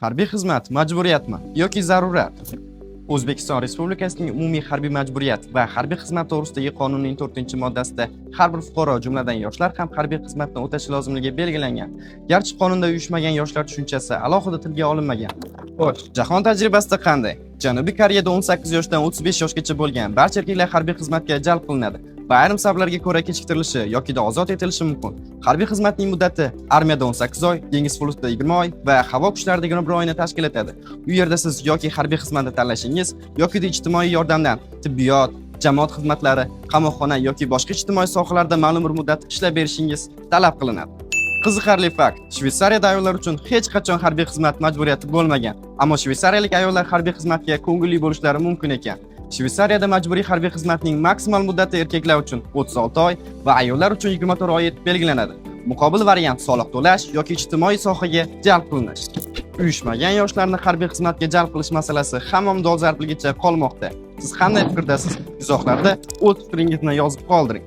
Harbiy xizmat majburiyatmi yoki zarurat? O'zbekiston Respublikasining umumiy harbiy majburiyat va harbiy xizmat to'g'risidagi qonunning 4-moddasida har bir fuqaro, jumladan yoshlar ham harbiy xizmatni o'tashi lozimligi belgilangan. Garchi qonunda uyushmagan yoshlar tushunchasi alohida tilga olinmagan. Xo'sh, jahon tajribasida qanday? Janubiy Koreyada 18 yoshdan 35 yoshgacha bo'lgan barcha erkaklar harbiy xizmatga jalb qilinadi va ayrim sabablarga ko'ra kechiktirilishi yoki ozod etilishi mumkin. Harbiy xizmatning muddati armiyada 18 oy, dengiz flotida 20 oy va havo kuchlarida 21 oyni tashkil etadi. U yerda siz yoki harbiy xizmatni tanlashingiz yoki ijtimoiy yordamdan tibbiyot, jamoat xizmatlari, qamoqxona yoki boshqa ijtimoiy sohalarda ma'lum bir muddat ishlab berishingiz talab qilinadi. Qiziqarli fakt: Shvetsariyada ayollar uchun hech qachon harbiy xizmat majburiyati bo'lmagan, ammo shvetsariyalik ayollar harbiy xizmatga ko'ngilli bo'lishlari mumkin ekan. Shvetsariyada majburiy harbiy xizmatning maksimal muddati erkaklar uchun 36 oy va ayollar uchun 24 oy etib belgilanadi. Muqobil variant soliq to'lash yoki ijtimoiy sohaga jalb qilinish. Uyushmagan yoshlarni harbiy xizmatga jalb qilish masalasi hamon dolzarbligicha qolmoqda. Siz qanday fikrdasiz? Izohlarda o'z fikringizni yozib qoldiring.